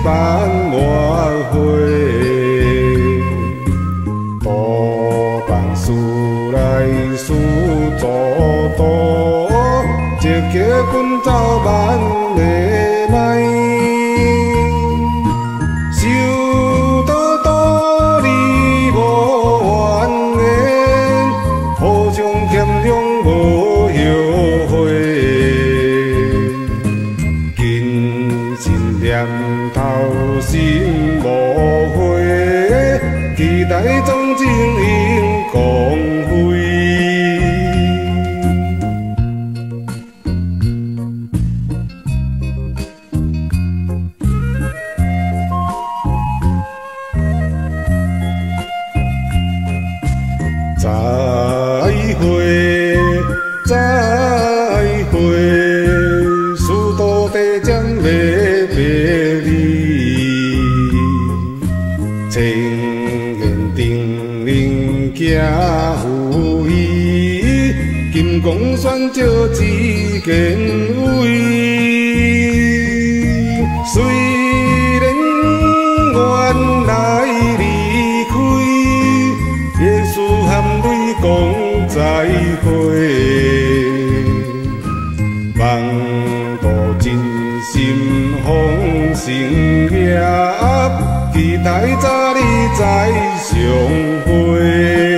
挽活花。多放事来事做多，一叫滚走万个来。修道道理無怨言，互相謙讓無後悔。謹慎念頭心無悔，期待總情永光輝。再會，再會，師徒地將要別離，千言叮嚀行有義，金剛選照只見位。雖然原來離開，亦是含淚講再會。望度真心奉成業，期待早日再相會。